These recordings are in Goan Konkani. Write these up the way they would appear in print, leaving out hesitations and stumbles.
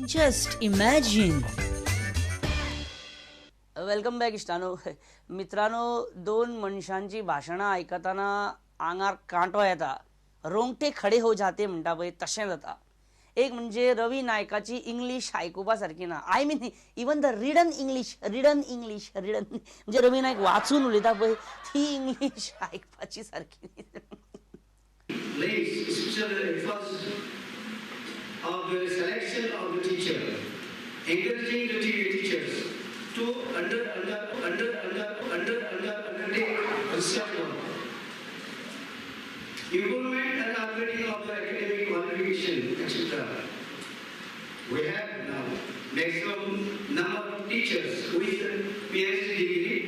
Just imagine. Welcome back इश्टानो. मित्रांनो, दोन मनशांची भाशणां आयकतना आंगार कांटो येता, रोंगटे खडे हो जाते म्हणटा पळय तशें जाता. एक म्हणजे रवी नायकाची इंग्लीश आयकुपा सारकी ना. I mean even the written English, written English, written म्हणजे रवी नायक वाचून उलयता पळय ती इंग्लीश आयकपाची सारकी. Of the selection of the teacher, encouraging the teachers to undertake research work, improvement and upgrading of the academic qualification, etc. We have now maximum number of teachers with PhD degree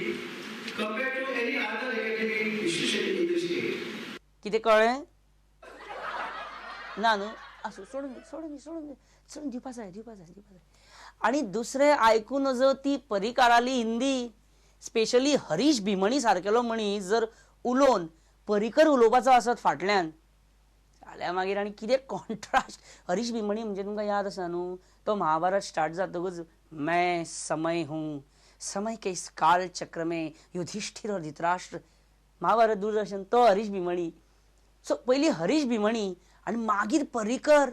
compared to any other academic institution in the state. कितें कळ्ळें ना न्हू? आसूं, सोडून दी, सोडून दी, सोडून दी, सोडून दिवपा जाय, दिवपा जाय, दिवपा जाय. आनी दुसरें आयकूं नजो ती परिकाराली हिंदी, स्पेशली हरीश भीमणी सारकेलो मनीस जर उलोवन परिकर उलोवपाचो आसत फाटल्यान जाल्यार मागीर आनी कितें कॉन्ट्रास्ट. हरीश भीमणी म्हणजे तुमकां याद आसा न्हू, तो महाभारत स्टार्ट जातकूच मैं समय हूँ, समय के इस काल चक्र में युधिष्ठिर और धृतराष्ट्र, महाभारत दूरदर्शन, तो हरीश भीमणी. सो पयलीं हरीश भीमणी आनी मागीर परिकर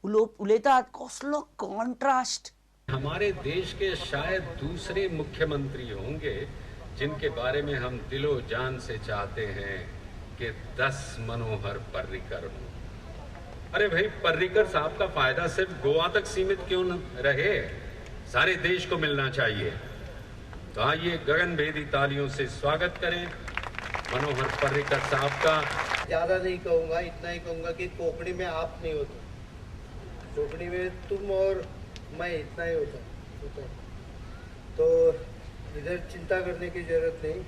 उलयतात, कसलो कॉन्ट्रास्ट. हमारे देश के शायद दूसरे मुख्यमंत्री होंगे जिनके बारे में हम दिलो जान से चाहते हैं कि 10 मनोहर पर्रिकर हों. अरे भाई, पर्रिकर साहब का फायदा सिर्फ गोवा तक सीमित क्यों न रहे, सारे देश को मिलना चाहिए. तो आइए गगनभेदी तालियों से स्वागत करें मनोहर पर्रिकर साहब का. ज़्यादा नहीं कहूँगा, इतना ही कहूँगा कि कोंकणी में आप नहीं होता, कोंकणी में तुम और मैं इतना ही होता होता. तो इधर चिंता करने की ज़रूरत नहीं,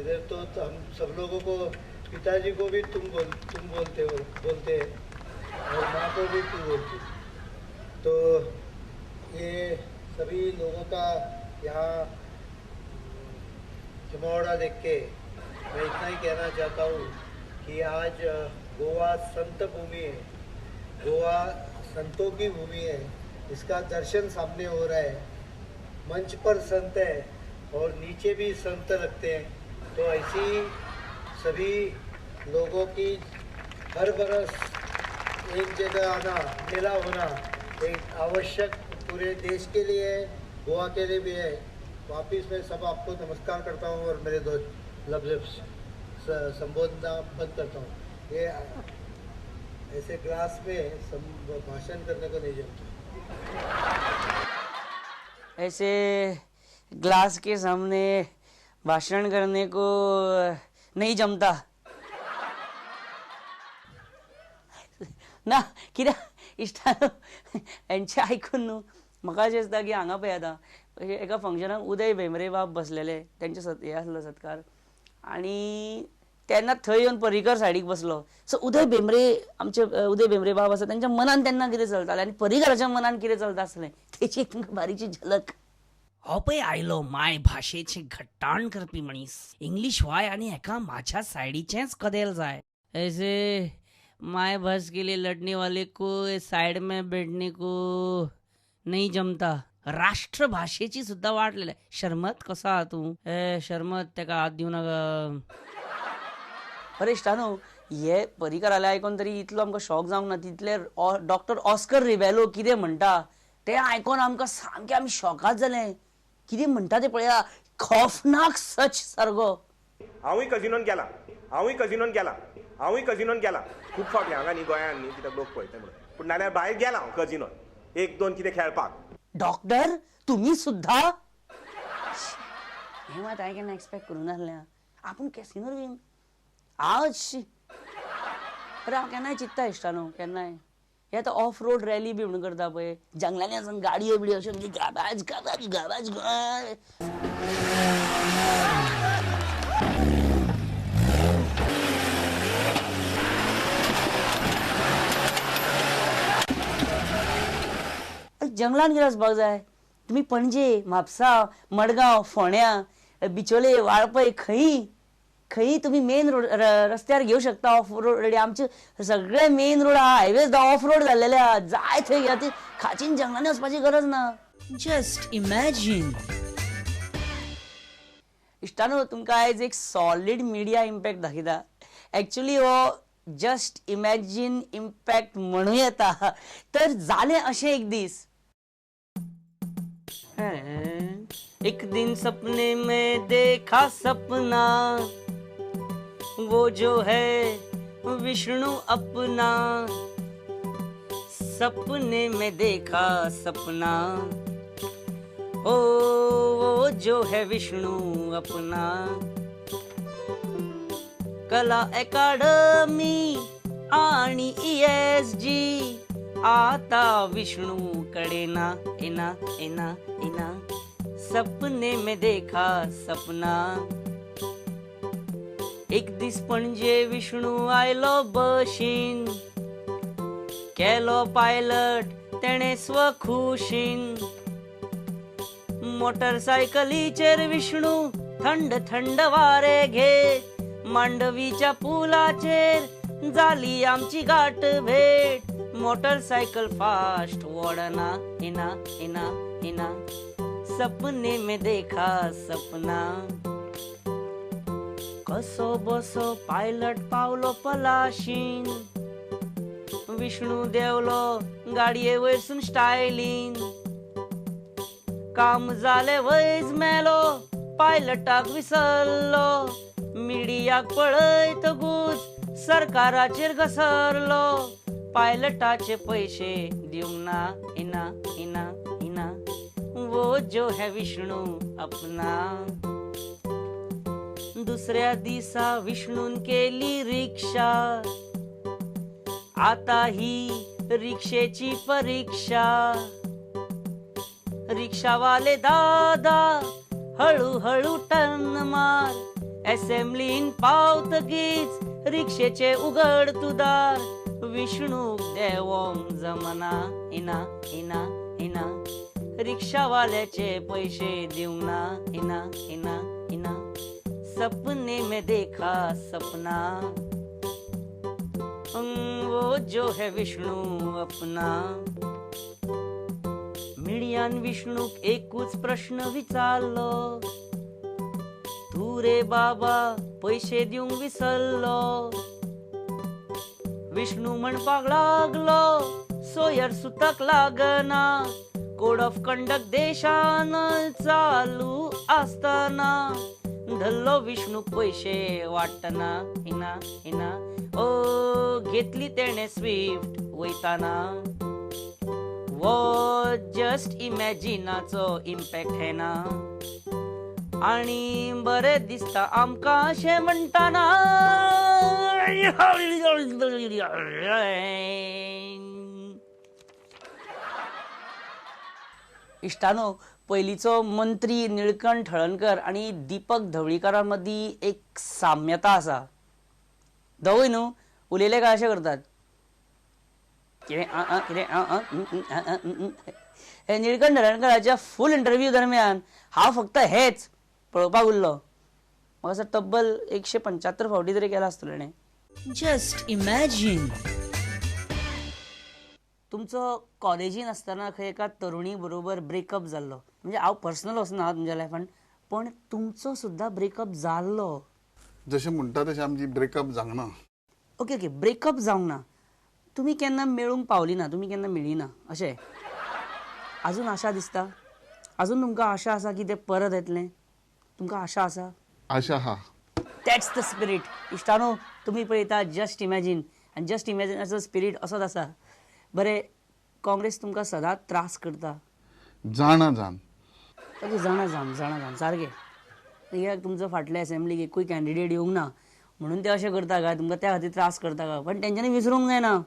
इधर तो हम सब लोगों को, पिताजी को भी तुम बोलते हो, बोलते हैं, और माँ को भी तुम बोलते. तो ये सभी लोगों का यहाँ जमावड़ा देख के मैं इतना ही कहना चाहता हूँ कि आज गोवा संत भूमि है, गोवा संतों की भूमि है, इसका दर्शन सामने हो रहा है. मंच पर संत है और नीचे भी संत रखते हैं. तो ऐसी सभी लोगों की हर बरस एक जगह आना, मेला होना एक आवश्यक पूरे देश के लिए है, गोवा के लिए भी है. वापिस मैं सब आपको नमस्कार करता हूँ और मेरे दो लफ्ज़ संबोधना बंद करता हूँ. ये ऐसे क्लास में भाषण करने को नहीं जमता. ऐसे ग्लास के सामने भाषण करने को नहीं जमता ना. कित्याक इश्टानो हेंचें आयकून न्हू म्हाका अशें दिसता की हांगा पळय आतां एका फंक्शनाक उदय भेंब्रे बाब बसलेले, तेंचे हे आसलो सत्कार, आनी तेन्ना थंय येवन पर्रीकर सायडीक बसलो. सो उदय भेंब्रे, आमचे उदय भेंब्रे बाब आसा, तेंच्या मनान तेन्ना कितें चलतालें आनी पर्रीकराच्या मनान कितें चलता आसलें तेची एक तुमकां बारीकशी झलक. हो पळय आयलो माय भाशेचें घट्टाण करपी मनीस, इंग्लीश वाय आनी हेका म्हाज्या सायडीचेंच कदेल जाय. ऐसे my भास के लिए लड़ने वाले को साइड में बैठने को नहीं जमता. राष्ट्रभाषेची सुद्धा वाट लायल्या. शर्मत कसो आहा तूं? ए शर्मत, तेका हात दिवं नाका. अरे इश्टानो, हे पर्रीकराले आयकोन तरी इतलो आमकां शॉक जावंक ना तितले डॉक्टर ऑस्कर रिबेलो कितें म्हणटा तें आयकोन आमकां सामकें आमी शॉकात जाले. कितें म्हणटा तें पळया, खौफनाक सच सारको. हांवूय कजिनोन गेला, हांवूय कजिनोन गेला, हांवूय कजिनोन गेला खूब फावटी हांगा न्ही गोंयांत न्ही, कित्याक लोक पळयता म्हणून, पूण नाल्यार भायर गेला हांव कजिनोन एक दोन कितें खेळपाक. डॉक्टर तुमी सुद्धा हें मात हांवें केन्ना एक्सपेक्ट करूं नासलें. आपूण कॅसिनोर बीन आज अरे हांव केन्नाय चिंत्ता इश्टानो, केन्नाय हे आतां ऑफ रोड रॅली बी म्हणून करता पळय, जंगलांनी वचून गाडयो बिडयो अश्यो म्हणजे गाबाज गाबाज गाबाज. जंगलान कितें वचपाक जाय? तुमी पणजे, म्हापसा, मडगांव, फोंड्या, बिचोले, वाळपय खंयी खंय तुमी मेन रोड रस्त्यार घेवं शकता ऑफ रोड. आमचे सगळे main road highways of road जाल्लेले आहा, जाय थंय घेया, ती खाचीन जंगलांनी वचपाची गरज ना. Just imagine. इश्टानो, तुमकां आयज एक सॉलीड मिडिया इम्पॅक्ट दाखयता. एक्चुली हो जस्ट इमॅजीन इम्पॅक्ट म्हणूं येता. तर जालें अशें एक दीस, एक दिन सपने में देखा सपना, वो जो है विष्णु अपना, सपने में देखा सपना, ओ वो जो है विष्णु अपना. कला अकादमी आणि ESG आता विष्णु कडे ना एना एना एना, सपने में देखा सपना. एक दीस पणजे विष्णु आयलो बशीन, केलो पायलट तेणे स्वखुशीन, मोटरसायकलीचेर विष्णु थंड थंड वारे घे, मांडवीच्या पुलाचेर जाली आमची गाठ भेट, मोटरसायकल फास्ट वोडना इना इना इना, सपने में देखा सपना. कसो बसो पायलट पावलो पलाशीन, विष्णु देवलो गाडये वयरसून स्टायलीन, काम जालें वयज मेलो पायलटाक विसरलो, मिडियाक पळयतकूच सरकाराचेर घसरलो, पायलटाचे पयशे दिवंक ना इना इना इना, वो जो है विष्णु अपना. दुसऱ्या दिसा विष्णून केली रिक्षा, आता ही रिक्षेची परीक्षा, रिक्षावाले दादा हळूहळू टर्न मार, असेंब्लीन पावतगीच रिक्षेचे उघड तू दार, विष्णूक देवोंक जमना इना इना इना, रिक्षावाल्याचे पैशे दिवंक ना इना इना इना, सपने में देखा सपना, वो जो है विष्णु अपना. मिडियान विष्णूक एकूच प्रश्न विचारलो, तूं रे बाबा पयशे दिवंक विसरलो, विष्णू म्हणपाक लागलो सोयर सुताक लागना, कोड ऑफ कंडक्ट देशान चालू आसतना, धरलो विष्णू पयशे वांट्टना इना इना, ओ घेतली तेणे स्विफ्ट वयताना. वो जस्ट इमॅजिनाचो इम्पॅक्ट है ना, आनी बरें दिसता आमकां अशें म्हणटाना. इश्टानो, पयलींचो मंत्री निळकंठ हळर्णकर आनी दीपक ढवळीकारा मदीं एक साम्यता आसा. दोगूय न्हू उलयले काय अशें करतात, कितें आ कितें आ. हे निळकंठ हळर्णकराच्या फूल इंटरव्यू दरम्यान हांव फक्त हेच पळोवपाक उरलो. म्हाका असो तब्बल 175 फावटी तरी केला आसतलो तेणें. Just imagine. तुमचो कॉलेजीन आसतना खंय एका तरुणी बरोबर ब्रेकअप जाल्लो, म्हणजे हांव पर्सनल वचना तुमच्या लायफान, पण तुमचो सुद्दां ब्रेकअप जाल्लो. जशें म्हणटा तशें आमची ब्रेकअप जावंक ना. ओके ओके, ब्रेकअप जावंक ना, तुमी केन्ना मेळूंक पावली ना, तुमी केन्ना मेळ्ळी ना अशें अजून आशा दिसता? अजून तुमकां आशा आसा की तें परत येतलें? तुमकां आशा आसा? आशा आहा. That's the spirit. इश्टानो, तुमी पळयता जस्ट इमॅजीन, आनी जस्ट इमॅजिनाचो स्पिरीट असोच आसा. बरें, काँग्रेस तुमकां सदांच त्रास करता. जाणा जाण. ओके, जाणा जाण, जाणा जाण सारकें. कित्याक तुमचो फाटल्या असेंब्लीक एकूय कॅन्डिडेट येवंक ना म्हणून ते अशें करता काय तुमकां त्या खातीर त्रास करता काय? पण तेंच्यांनी विसरूंक जायना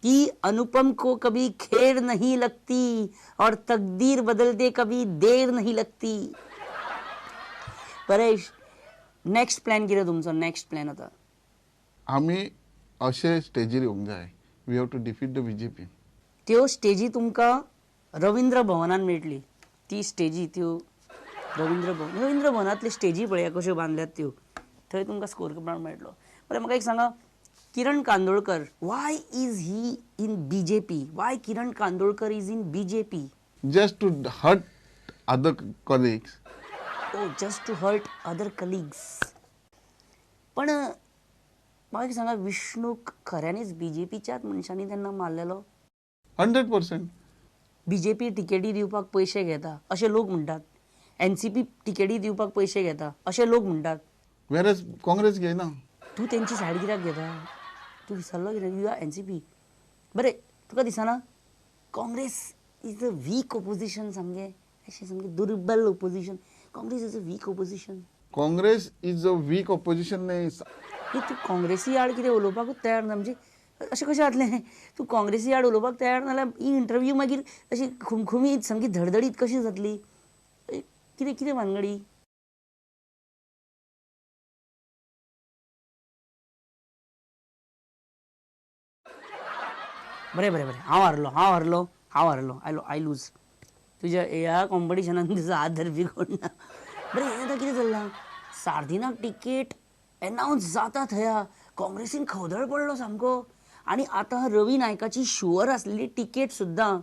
कि अनुपम को कभी खेर नहीं लगती और तकदीर बदलते कभी देर नहीं लगती. बरें, नेक्स्ट प्लॅन कितें तुमचो? नेक्स्ट प्लॅन आतां आमी अशे स्टेजीर येवंक जाय, we have to defeat the BJP. त्यो स्टेजी तुमकां रविंद्र भवनान मेळटली. ती स्टेजी त्यो रविंद्र भवन, रविंद्र भवनांतली स्टेजी पळया कश्यो बांदल्यात त्यो. थंय तुमकां स्कोर करपाक मेळटलो. बरें, म्हाका एक सांगा, Kiran Kandolkar, why is he in BJP? Why Kiran Kandolkar is in BJP? Just to hurt other colleagues. Oh, just to hurt other colleagues. पण म्हाका एक सांगा, विष्णूक खऱ्यांनीच बीजेपीच्याच मनशांनी तेन्ना मारलेलो? 100%. बीजेपी तिकेटी दिवपाक पयशे घेता अशें लोक म्हणटात, एनसीपी तिकेटी दिवपाक पयशे घेता अशें लोक म्हणटात. वेरएज काँग्रेस घेयना. तूं तेंची सायड कित्याक घेता? तूं विसरलो कितें? You are NCP. बरें, तुका दिसना Congress is a weak opposition? सामकें अशें सामकें दुर्बल opposition. Congress is a weak opposition. Congress is a weak opposition न्हय. तूं काँग्रेसी आड कितें उलोवपाकूच तयार ना. म्हणजे अशें कशें जातलें? तूं काँग्रेसी आड उलोवपाक तयार ना जाल्यार ही इंटरव्यू मागीर अशी खुमखुमीत सामकी धडधडीत कशी जातली? कितें कितें भानगडी? बरें बरें बरें, हांव हारलो, हांव हारलो, हांव हारलो, I I lose. तुज्या ह्या कॉम्पिटिशनान तुजो हात धरपी कोण ना. बरें, हें आतां कितें चल्लां? सार्दिनाक तिकेट एनावन्स जाता थंय काँग्रेसीन खवदळ पडलो सामको. आनी आतां रवी नायकाची शुअर आसलेली तिकेट सुद्दां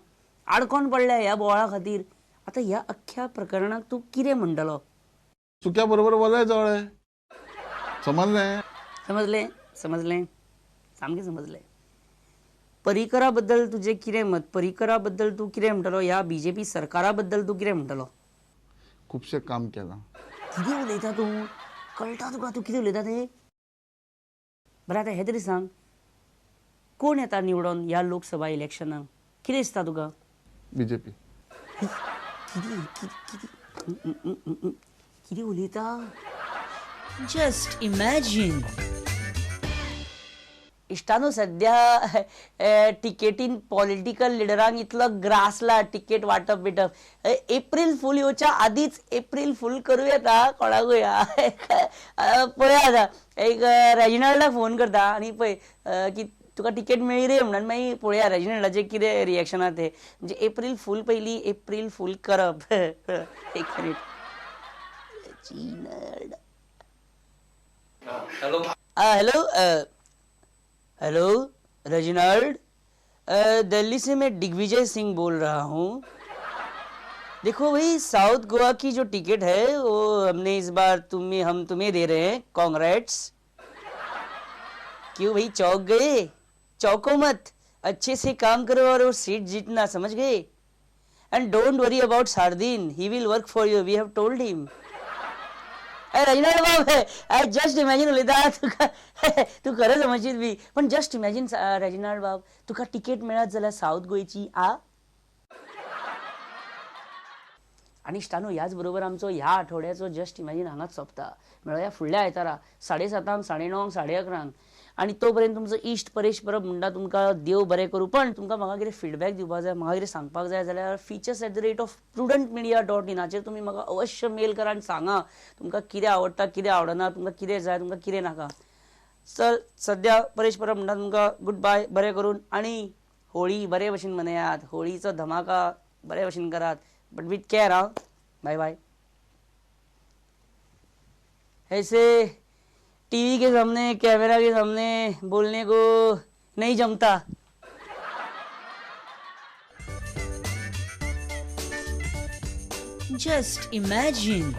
आडकोन पडल्या ह्या बोवाळा खातीर. आतां ह्या अख्ख्या प्रकरणाक तूं कितें म्हणटलो? सुक्या बरोबर वलें जळ्ळें. समजलें? समजलें, समजलें, सामकें समजलें. परिकरा बद्दल तुजें कितें मत? परिकरा बद्दल तूं कितें म्हणटलो? ह्या बीजेपी सरकारा बद्दल तूं कितें म्हणटलो? खुबशें काम केलां. कितें उलयता तूं? कळटा तुका तूं कितें उलयता तें? बरें, आतां हें तरी सांग, कोण येता निवडून ह्या लोकसभा इलेक्शनाक? कितें दिसता तुका? बीजेपी. कितें कितें कितें उलयता? Just imagine. इश्टानो, सद्या टिकेटीन पॉलिटिकल लिडरांक इतलो ग्रासला टिकेट वांटप बिटप. एप्रील फूल येवच्या आदींच एप्रील फूल करूं येता कोणाकूय. पळया आतां एक रेजिनाल्डाक फोन करता आनी पळय की तुका टिकेट मेळ्ळी रे म्हणून, मागीर पळया रेजिनाल्डाचें कितें रिएक्शन आहा तें. म्हणजे एप्रील फूल पयलीं एप्रील फूल करप. एक minute. Reginald, hello hello hello Reginald, Delhi से मैं दिग्विजय सिंह बोल रहा हूँ. देखो भाई, साउथ गोवा की जो टिकट है वो हमने इस बार तुम्हें हम तुम्हें दे रहे हैं. कांग्रेट्स. क्यों भाई चौंक गए? चौंको मत, अच्छे से काम करो और वो सीट जीतना, समझ गए? And don't worry about Sardinha, he will work for you, we have told him. Reginald बाब, I just imagine उलयता तुका, तूं खरें समजशीत बी, पण जस्ट इमॅजीन रेजिनाल्ड बाब, तुका तिकेट मेळत जाल्यार सावथ गोंयची. आ आनी इश्टानो, ह्याच बरोबर आमचो ह्या आठवड्याचो जस्ट इमॅजीन हांगाच सोंपता. मेळोया फुडल्या आयतारा 7:30, 9:30, 11:30. आनी तो पर्यंत तुमचो इश्ट परेश परब म्हणटा तुमकां देव बरें करूं. पण तुमकां म्हाका कितें फिडबॅक दिवपाक जाय, म्हाका कितें सांगपाक जाय जाल्यार features@prudentmedia.in हाचेर तुमी म्हाका अवश्य मेल करा आनी सांगा तुमकां कितें आवडटा, कितें आवडना, तुमकां कितें जाय, तुमकां कितें नाका. चल, सद्या परेश परब म्हणटा तुमकां गुड बाय, बरें करून. आनी होळी बरे भशेन मनयात, होळीचो धमाका बरे भशेन करात, बट विथ केअर. हां, बाय बाय. ऐसे टीवी के सामने, कैमरा के सामने बोलने को नहीं जमता. Just imagine.